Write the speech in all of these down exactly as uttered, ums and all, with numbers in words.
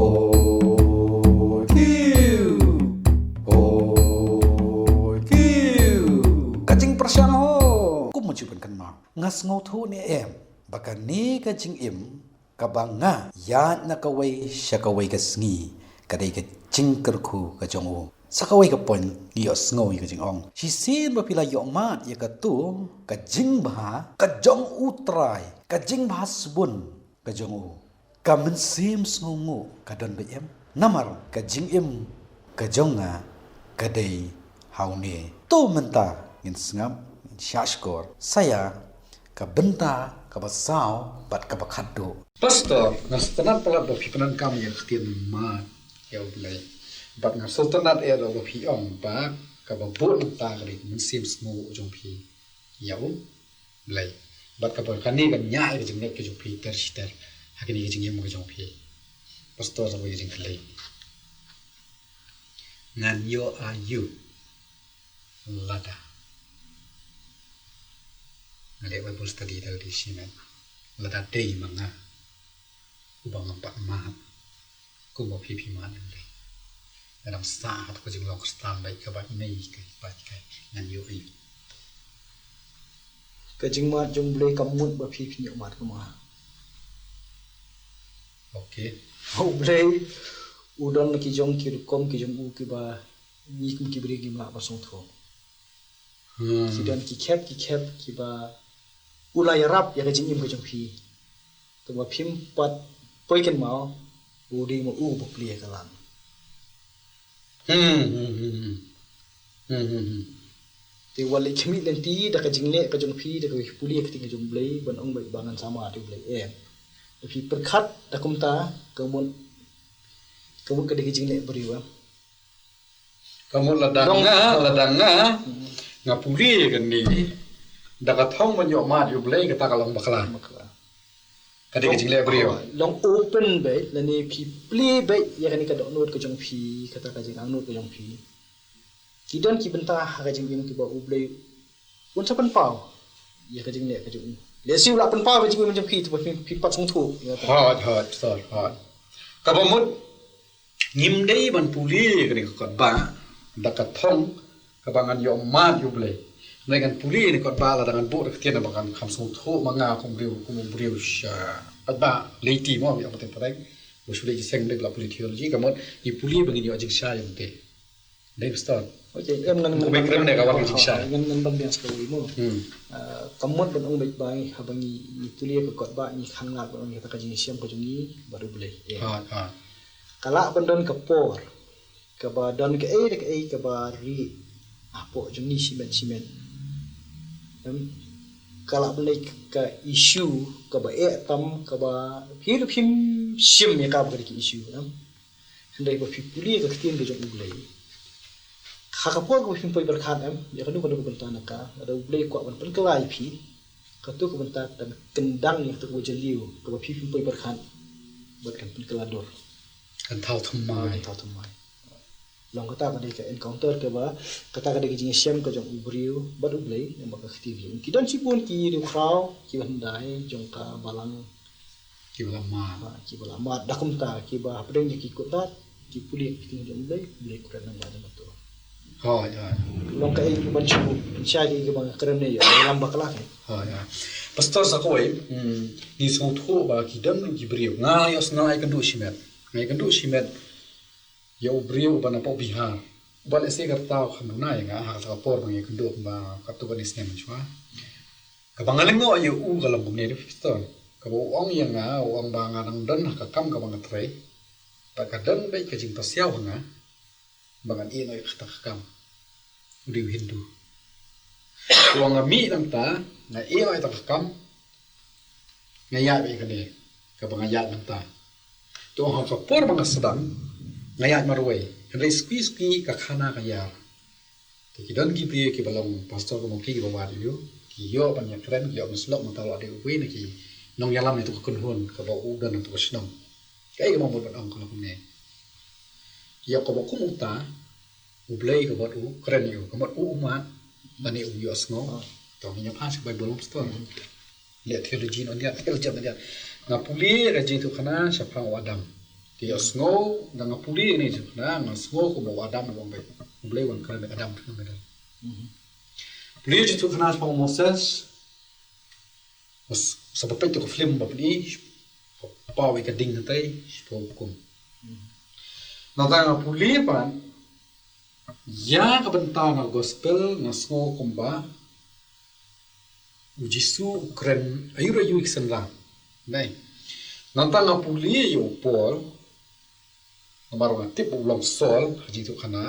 Oi kiu, oi kiu. Ka jingpyrshang ho. Kum ma ju pynkynmaw, nga sngewthuh ne em ba kane ka jingim kaba nga ïaid na kawei sha kawei ka sngi ka dei ka jingkyrkhu ka jong u. Sa kawei ka point ngi ïohsngew ïa ka jingong, shisien ba phi la ïohmad ïa katu ka jingbha ka jong U Trai, ka jingbha sbun ka jong u, ka mynsiem sngewnguh ka don beit em? Namar ka jingim ka jong nga ka dei ha une. To mynta ngin sngap, ngin shahshkor sa ïa ka bynta kaba saw bad kaba khatduh. Pastor, nga sngewtynnat palat ba phi pyndonkam ïa ka ktien mad ïa U Blei. Bad nga sngewtynnat eh ba phi ong ba kaba bud mynta ka dei ka mynsiem sngewnguh jong phi ïa U Blei. Bad kaba kane kan ñiah ïa ka jingngeit ka jong phi ter shi ter ha kane ka jingim ka jong phi. Pastor, sa kawei ka jingkylli. Ngan ïoh aïu lada nga leh Bible study da lade shimet, lada dei ma nga uba ngam pat mad kumba phi phi mad ïa U Blei? Nga dang sah ha ka jinglong Khristan beit kaba ine i kai pat i kai, ngan ïoh aïu? Ka jingmad jong U Blei kam mut ba phi phin ïoh mad kum nga. Okay. U Blei u don ki jong ki rukom ki jong u kiba ngi kum ki briew ngim lah ban sngewthuh. Hmm. Ki don ki khep ki khep kiba u la ïarap ïa ka jingim ka jong phi. Te ba phim pat poi kynmaw, u dei ma u ba plie ka lang. Hmm, hmm, hmm, hmm. Hmm, hmm, hmm. Te wat leh khmih lynti da ka jingleh ka jong phi, da ka pule ka ktien ka jong U Blei, ban ong beit ba ngan sa mad ïa U Blei, em. Da phi pyrkhat da kumta, ka mut, ka mut ka dei ka jingleh briew, em. Ka mut lada nga, lada nga, nga pule kane da ka thong ban ïoh mad ïa U Blei, kata ka long bakla. Bakla. Ka dei ka jingleh briew. Long open beit, lane phi plie beit ïa kane ka dohnud ka jong phi, kata ka jingangnud ka jong phi. Ki don ki bynta ha ka jingim kiba U Blei un sa pynpaw ïa ka jingleh ka jong u. Lehse u la pynpaw ka jingim jong phi, te ba phi, phi pat sngewthuh ïa kata. Hooid, hooid, pastor, hooid. Kaba mut ngim dei ban pule kane ka kot ba da ka thong kaba ngan ïoh mad ïa U Blei. Hynrei ngan pule kane ka kot ba lada ngan buh da ka ktien ba kan kham sngewthuh ma nga kum briew, kum u briew sha. Pat ba lei ti mo, ïa ka pateng pateng. Ba shu leit jingïaseng, dei ba la pule theology, ka mut ngi pule ba ngin ïoh jingshai ïa U Blei. Dei, pastor. Okay, em, ngan, ngan, ngan, ngan ban biang sa kawei mo. Hmm. Ah, ka mut ban ong beit ba haba ngi, ngi pule ka kot ba ngi khang lad ban ong ïa kata ka jingïashem ka jong ngi bad U Blei. Em. Ha, ha. Ka lah ban don ka por kaba don kaei da kaei kaba rieh hapoh jong ngi shimet shimet. Em, ka lah ban leh ka issue kaba eh tam, kaba phi ruh phim shim ïa ka ba ka dei ka issue, em. Hynrei ba phi pule ka ktien ka jong U Blei, ha ka por kaba phim poi pyrkhat, em, ïa kano kano ka bynta na ka, lada U Blei u kwah ban pynkylla ïa phi, kato ka bynta kan kyndang ïa kato kaba jylliew kaba phi phim poi pyrkhat, bad kan pynkylla dur. Kan thaw thymmai. Kan thaw thymmai. Long kata ka dei ka encounter kaba, kata ka dei ka jingïashem ka jong u briew bad U Blei, namar ka ktien ka jong u. Ki don shibun ki riewkhraw kiba hyndai jong ka balang, kiba la mad. Ha, kiba la mad da kumta, kiba hapdeng jong ki kut lad ki pule ka ktien ka jong U Blei, U Blei u kren lyngba jong kato. Hooid, hooid. Long kaei ban shu pynshai ïa kiba nga kren ne ïa, ïalam bakla ne. Hooid, hooid. Pastor, sa kawei, hmm, ngi sngewthuh ba ki don ki briew, nga ïoh, nga ïakynduh shimet. Nga ïakynduh shimet ïa u briew uba na poh Bihar. Uba lehse ka rta u kham duna ïa nga ha kata ka por ba nga ïakynduh, ba katto katne snem mynshuwa. Kaba nga lyngngoh ïa u ka long kumne, pastor. Kaba u ong ïa nga, u ong ba nga dang don ha ka kam kaba nga trei, bad ka don beit ka jingpasiaw ha nga ba ngan ïeh noh ïa kata ka kam. U dei u Hindu. U ong nga mih nangta, nga ïeh noh ïa kata ka kam, nga ïaid beit ïa kane kaba nga ïaid nangta. Te u ong ha ka por ba nga sdang, nga ïaid marwei. Hynrei suki suki ka khana ka ïar. Te ki don ki briew kiba long pastor, kum ki kiba wad ïa u, ki ïoh ban ïakren, ki ïoh ban slok, mynta u la dei uwei na ki nongïalam ïa kato ka kynhun kaba u don ha kato ka shnong. Kaei kaba mut ban ong ka long kumne. Ïa kaba kum uta, U Blei ka mut u kren ïa u, ka mut u, u mad lane u ïohsngew. To ngin ïa pass ka Baibl, pastor. Leh theology noh ïa, theology noh ïa. Nga pule ka Jingïathuhkhana shaphang u Adam. Ki ïohsngew, nga nga pule ïa kane jingkhana, nga sngew kumba u Adam u ong beit. U Blei u wan kren ïa u Adam, pule jingkhana shaphang u Moses. Sa peit ïa ka film ba phi, paw ïa ka ding hangtai shaphang u hukum. Nangta nga pule pat ïa ka bynta na gospel, nga sngew kumba u Jisu u kren aïu aïu ki synran. Nai. Nangta nga pule ïa u Paul, namar nga tip u long Saul ha jingïathuhkhana,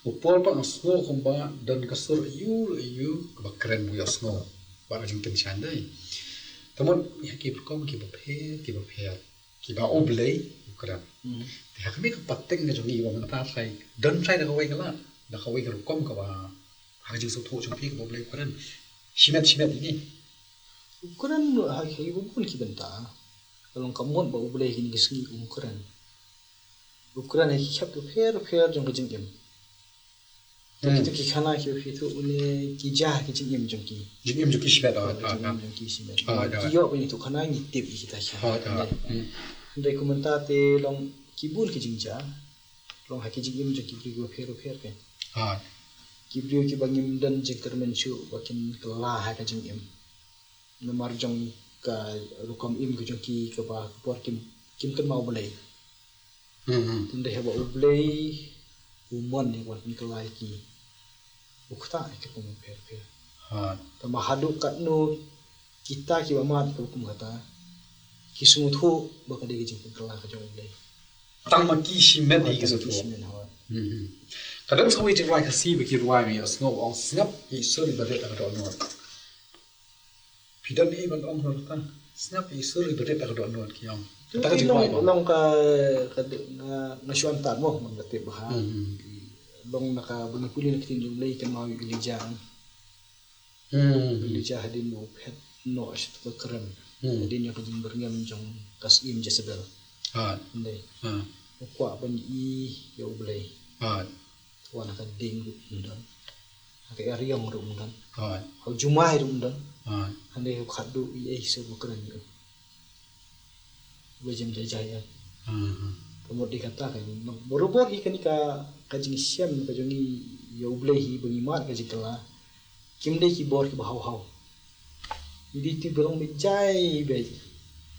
u Paul pat nga sngew kumba don ka sur aïu aïu kaba kren ba u ïohsngew. Ba ka jingkynshew dei. Te mut ïa ki rukom kiba pher, kiba pher, kiba U Blei u kren. Te ha kane ka pateng ka jong ngi ba mynta trai, don trai da kawei ka lad, da kawei ka rukom kaba ha ka jingsngewthuh jong phi kaba U Blei u kren shimet shimet ïa ngi. U kren ha ki bun ki bynta. Ka long ka mut ba U Blei kine ki sngi um kren. U kren ha ki khep ki pher pher jong ka jingim. Kito ki khana ki phi thuh une ki jia ki jingim jong ki. Jingim jong ki shimet. Jingim jong ki shimet. Ki ïoh ba ngi thuh khana ngi tip ïa kita ki khana. Hynrei kumta te long ki bun ki jingjia. Long ha ki jingim jong ki briew kiba pher pher. Ki briew kiba ngim don jingkyrmen shuh ba kin kylla ha ka jingim. Namar jong ka rukom im ka jong ki kaba ka por kim, kim kynmaw Blei. Tynrai haba U Blei u mon ïa ka ban pynkylla ïa ki, u ktah ïa ki rukom pher pher. Tangba haduh katno kita kiba mad ïa ka rukom kata ki sngewthuh ba ka dei ka jingpynkylla ka jong U Blei. Tang ma ki shimet hi ki sngewthuh. Ka don sa kawei jingrwai Khasi ba ki rwai, nga ïohsngew ong sngap ïa i sur iba rit ha ka dohnud. Phi don ei ban ong ha kata? Sngap ïa i sur iba rit ha ka dohnud ki ong. Kata ka jingrwai long ka, nga shu antad mo, nga tip ba ha long na kaba ngi pule na ka ktien jong U Blei, kynmaw ïa u Elijah. U Elijah hadien ba u phet noh sha ka kren, hadien ïa ka jingbyrngem jong ka syiem Jezebel. Dei. U kwah ban ïohi ïa U Blei. Wan ha ka ding ruh um don. Ha ka eriong ruh um don. Ha u jumai ruh um don. Hynrei u khadduh ïa i sur ba kren ïa u. Ba jem jai jai ïa. Ka mut dei kata ka, barabor hi kane ka, ka jingshem ka jong ngi ïa U Blei hi ba ngi mad ka jingkylla. Kim dei ki bor kiba haw haw. Ngi dei ki ba long beit jai beit.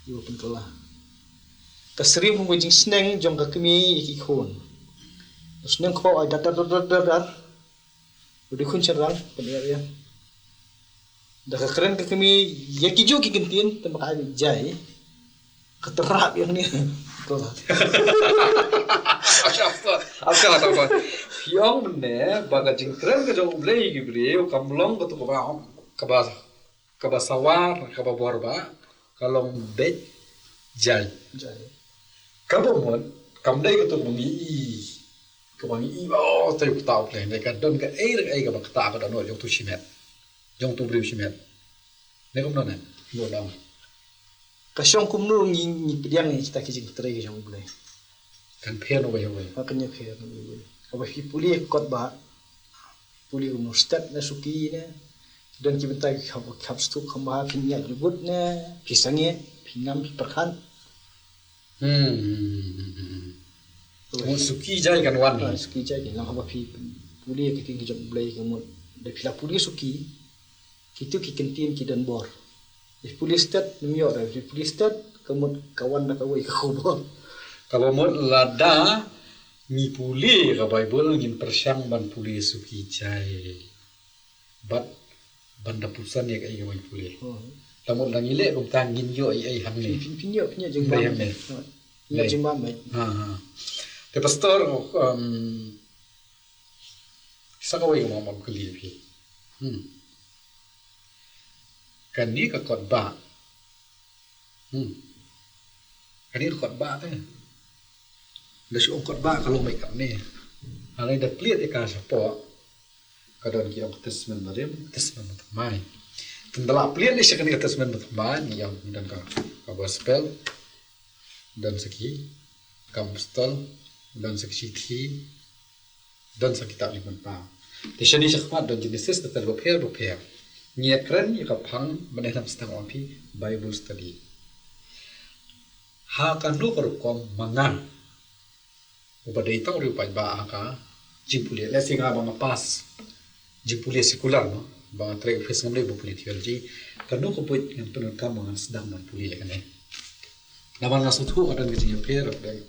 Ïa u pynkylla. Ka syriem kum ka jingsneng jong ka kmie ïa ki khun. Ka sneng kpoh ai dar dar dar dar dar. U dei khun shynrang pynïar ïa. Da ka kren ka kmie ïa kijuh ki kyntien, tang ba ka ai beit jai. Ka trap ïa kane. Phi ong mynne ba ka jingkren ka jong U Blei ïa ki briew kam long kato kaba, kaba, kaba sawa, kaba bor ba ka long beit jai. Kaba mut kam dei kato kaba ngi i, kaba ngi i ba, oh, te u ktah U Blei, ne ka don kaei re kaei kaba ktah ka dohnud jong uto u shimet, jong uto u briew shimet. Ne kumno ne? Kumno ne? Ka shong kumno ngi, ngi pdiang ïa kita ki jingtrei ka jong U Blei? Kan pher na uwei uwei. Kan ïa pher na uwei uwei. Haba phi pule kot ba, pule kumno, stet ne suki ne. Don ki bynta ki khap, khap stuk kham ba phin ïaid jubut ne, phi sangeh, phi ngam, phi pyrkhat. Hmm. Suki jai kan wan. Suki jai kan, haba phi pule ki ktien ki jong U Blei ka mut da phi la pule suki. Kito ki kyntien ki don bor. Phi pule stet, ym ïoh re, phi pule stet, ka mut ka wan da kawei ka khubor. Kaba mut lada ngi pule ka Baibl ngin pyrshang ban pule suki jai. Bad ban da pyrshang ïa kaei kaba ngi pule. Lada mut la ngi leh kumta ngin ïoh ei ei hangne. Phin, phin ïoh, phin ïoh jingbam. Ïoh jingbam. Te pastor, um, sa kawei ka mong ban kylli phi. Hmm. Kane ka kot ba. Hmm. Kane ka kot ba te. Da shu ong kot ba ka long beit katne. Hynrei da plied ïa ka shapoh. Ka don ki ong Testament Barim, Testament Bathymmai. Te ynda la plied ïa sha kane ka Testament Bathymmai, ngi ong don ka, ka Gospel. Don sa ki Kam Apostol, don sa ki Shithi, don sa ki Kitab Jingpynpaw. Te shane shakhmat don Genesis, te ter bapher bapher. Ngi ïa kren ïa ka phang mynne, lam stang ong phi Bible study. Ha kano ka rukom ma nga Uba dei tang u riewpaidbah ha ka jingpule. Let's say nga ba nga pass jingpule secular, no? Ba nga trei office, ngam dei ba pule theology. Kano ka buit ngan pyndonkam ba ngan sdang ban pule ïa kane? Namar nga sngewthuh ka don ka jingïapher, dei.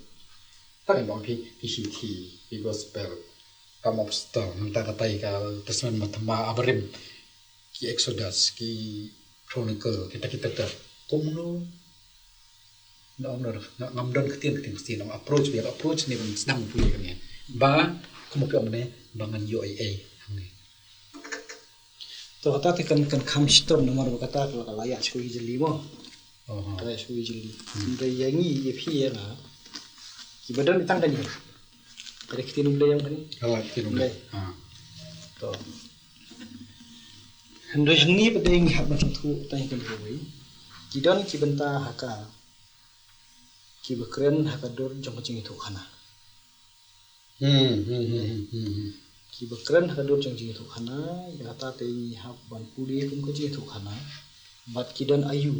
Tang ba phi, phi shithi, phi gospel, ka mop star, nangta katai ka Testament Matthema, Abarim, ki Exodus, ki Chronicle, kita kita ta. Kumno? Nga ong, nga, ngam don ktien, ktien, ktien, ngam approach, biar approach ne ban sdang pule kane. Ba, kumno phi ong ne, ba ngan ïoh ei ei hangne. To kata te kan, kan kham shitom namar ba kata ka la ïaid sha kawei ka jylli mo. Oh, ha. Ka la ïaid sha kawei ka jylli. Hmm. Hynrei ïa ngi, ïa phi ïa nga, kiba don tang kane. Ka dei ktien U Blei ïa ngi kane. Ka la ktien U Blei. Blei. Ha. To. Hynrei hangne pat de ngi hap ban sngewthuh tang ïa kane kawei. Ki don ki bynta ha ka, kiba kren ha ka dur jong ka jingïathuhkhana. Hmm, hmm, hmm, hmm, hmm, hmm. Kiba kren ha ka dur jong ka jingïathuhkhana, ïa kata te ngi hap ban pule kum ka jingïathuhkhana. Bad ki don aïu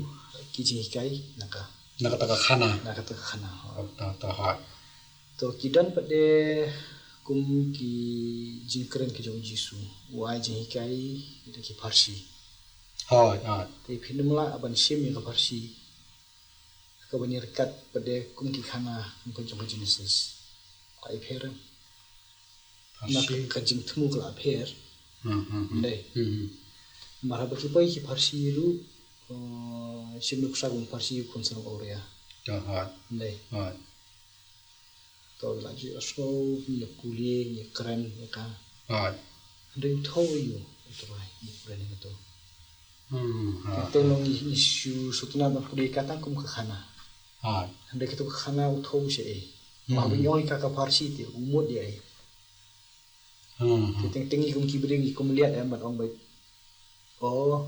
ki jinghikai na ka, na kata ka khana. Na kata ka khana. Oh, ta, ta, ha. To ki don pat de kum ki jingkren ki jong u Jisu, u ai jinghikai da ki pharshi. Hooid, hooid. Te phin ym lah ban shim ïa ka pharshi kaba ngi ryngkat pat de kum ki khana, kum ka jong ka Genesis. Ka ai pher. Pharshi. Na ka, ka jingthmu ka la pher. Hmm, hmm, hmm. Dei. Hmm, hmm. Namar haba ki poi ki pharshi ruh, eh, shim nuksa kum pharshi u khun sarong awria. Hooid. Dei. Hooid. To la ju ïohsngew, ngi pule, ngi kren, ngi ka. Hooid. Hynrei u thew aïu, u Trai, ngi kren ngi to. Hmm, ha. Te ngi ngi shu sngewtynnat ban pule ka tang kum ka khana. Hooid. Hynrei kato ka khana u thew shaei. Hmm. Ba ban ïoh ïa ka, ka pharshi te u mut ïa ei. Hmm, hmm. Te teng teng ngi kum ki briew ngi kum liat em ban ong ba, oh,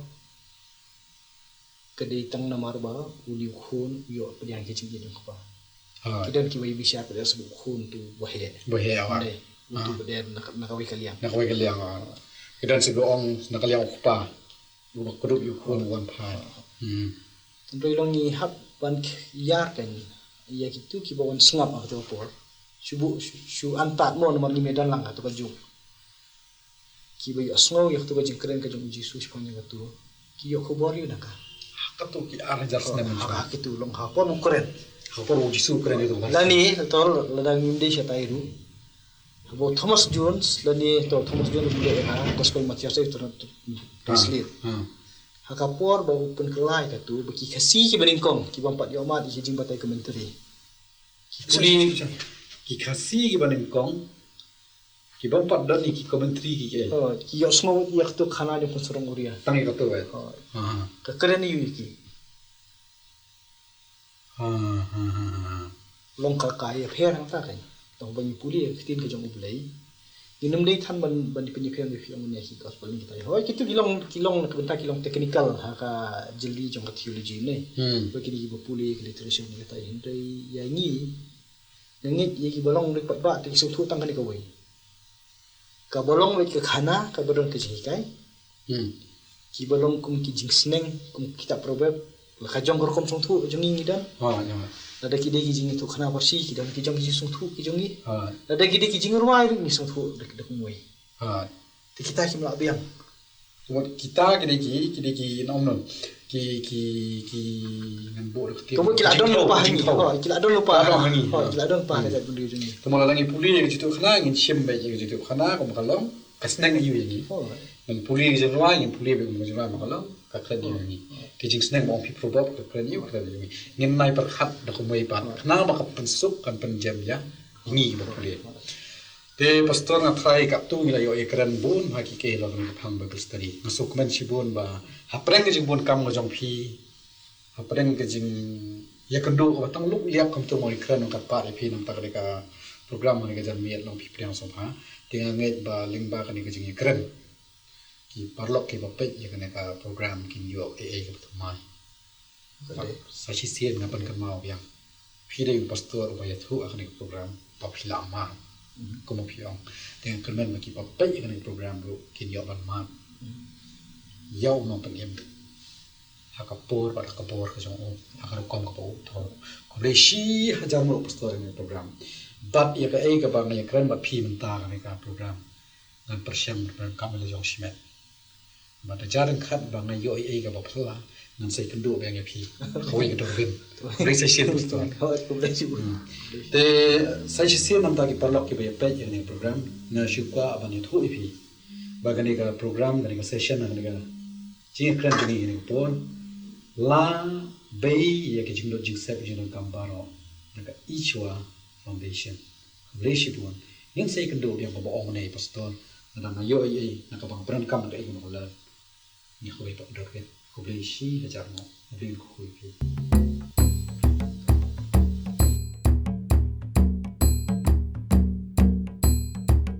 ka dei tang namar ba une u khun u ïoh pdiang ki jingïeit jong u kpa. Ha. Ki don kiba ïa bishar pdiang sbu u khun tu ba heh. Ba heh, ha. Dei, u tu, ha, ba dei na ka, na kawei ka liang. Na kawei ka liang, ha. Ki don sbu ong na ka liang u kpa. U ba kdup ïa u khun u wan phai. Hmm. Hynrei long ngi hap ban ïar kein ïa kitu kiba wan sngap ha kato ka por. Shu bu, shu, shu antad mo namar ngim ïadon lang ha kato ka juk. Kiba ïohsngew ïa kato ka jingkren ka jong u Jisu shaphang jong kato, ki ïoh khubor ïa u na ka. Ha kato ki ar hajar snem. Ha, ha, ha, kitu long ha por u kren. Ha por u Jisu u kren ïa kato. Lane to lada ngim dei shatai ruh. Haba u Thomas Jones, lane to Thomas Jones u leh ha Gospel Mathaios, eh, to, to, translate. Ha, ha. Ha ka por ba u pynkylla ïa kato, ba ki Khasi kiba nyngkong, ki bym pat ïoh mad ïa ki jingbatai commentary. Ki pule, ki Khasi kiba nyngkong, ki bym pat don ïa ki commentary ki, ki. Oh, ki ïohsngew ïa kato ka khana jong u khun sarong awria. Tang ïa kato, eh. Oh. Ha, ha. Ka kren aïu ïa ki. Ha, ha, ha, ha, ha. Long ka, ka ïapher hangta kein. Tang ba ngi pule ïa ka ktien ka jong U Blei. Ngin ym dei than ban, ban pynïapher, ban pynïapher ïa ki gospel ngi kita. Hooid, kitu ki long, ki long na ka bynta ki long technical ha ka jylli jong ka theology ne. Hmm. Ba kine kiba pule ka literature ngi kita, hynrei ïa ngi, nga ngeit ïa kiba long riewpaidbah te ki sngewthuh tang kane kawei. Kaba long beit ka khana, kaba don ka jinghikai. Hmm. Kiba long kum ki jingsneng, kum kita proverb, la ka jong ka rukom sngewthuh jong ngi ngi don. Ha, ïa. Lada ki dei ki jingïathuhkhana pharshi, ki don ki jong ki jingsngewthuh ki jong ngi. Ha. Lada ki dei ki jingrwai ruh ngi sngewthuh da, da kumwei. Ha. Te kita kim lah biang. Kumba kita ki dei ki, ki dei ki, nong nong. Ki, ki, ki, ngan buh da ka ktien. Kumba ki la don lypa ha ngi. Jingthew. Ha, ki la don lypa. Ki la don ha ngi. Ha, ha, ki la don lypa ha ka jaitbynriew jong ngi. Kumba lada ngi pule ïa ka jingïathuhkhana, ngin shim beit ïa ka jingïathuhkhana, kumba ka long, ka sneng aïu ïa ngi. Oh. Ngan pule ïa ka jingrwai, ngin pule beit ïa ka jingrwai ba ka long, ka kren aïu ïa ngi. Oh. Ka jingsneng ba ong phi proverb, ka kren aïu, ka kren aïu ïa ngi. Ngin nai pyrkhat da kumwei pat. Oh. Khnang ba ka pynsuk, kan pynjem ïa ngi kiba pule. Te Pastor, nga tharai katto ngi la ïoh ïakren bun ha ki, ki long ha ka phang Bible study. Nga sngewkmen shibun ba hapdeng ka jingbun kam ka jong phi, hapdeng ka jingïakynduh kaba tang luk liap kumto, mo, ïakren nangta pat ïa phi, nangta ka dei ka program ha kane ka janmiet long phi pdiang sngewbha. Te nga ngeit ba lyngba kane ka jingïakren, ki paralok kiba peit ïa kane ka program kin ïoh ei ei kaba thymmai. Ka dei. Sa shisien nga pynkynmaw biang. Phi dei u pastor uba ïathuh ha kane ka program, ba phi la mad. Mhm. Kumba phi ong. Te nga kyrmen ba kiba peit ïa kane ka program ruh kin ïoh ban mad. Mhm. Ïa u Nongpynim. Ha ka por bad ha ka bor ka jong u, ha ka rukom kaba u thew. Khublei shi hajar ngut u pastor ha kane ka program. Bad ïa kaei kaba nga ïakren bad phi mynta kane ka program, ngan pyrshang ban pyndonkam ïa la jong shimet. Bad da jar ryngkat ba nga ïoh ei ei kaba phylla, ngan sa ïakynduh biang ïa phi. Kawei ka dong rim. Khublei shisien Pastor. Khublei shisien. Hmm. Te sa shisien namar ki paralok kiba ïa peit ïa kane ka program, nga shu kwah ban ïathuh ïa phi ba kane ka program, kane ka session, kane ka jingïakren kane, kane ka por, la bei ïa ka jinglut jingsep jingdonkam baroh na ka Ichwa Foundation. Khublei shibun. Ngin sa ïakynduh biang kaba ong mynne Pastor, lada nga ïoh ei ei na kaba nga pyndonkam na kaei kaba nga leh, ngi khublei pat dor. Khublei shi hajar nguh. Khublei khublei phi.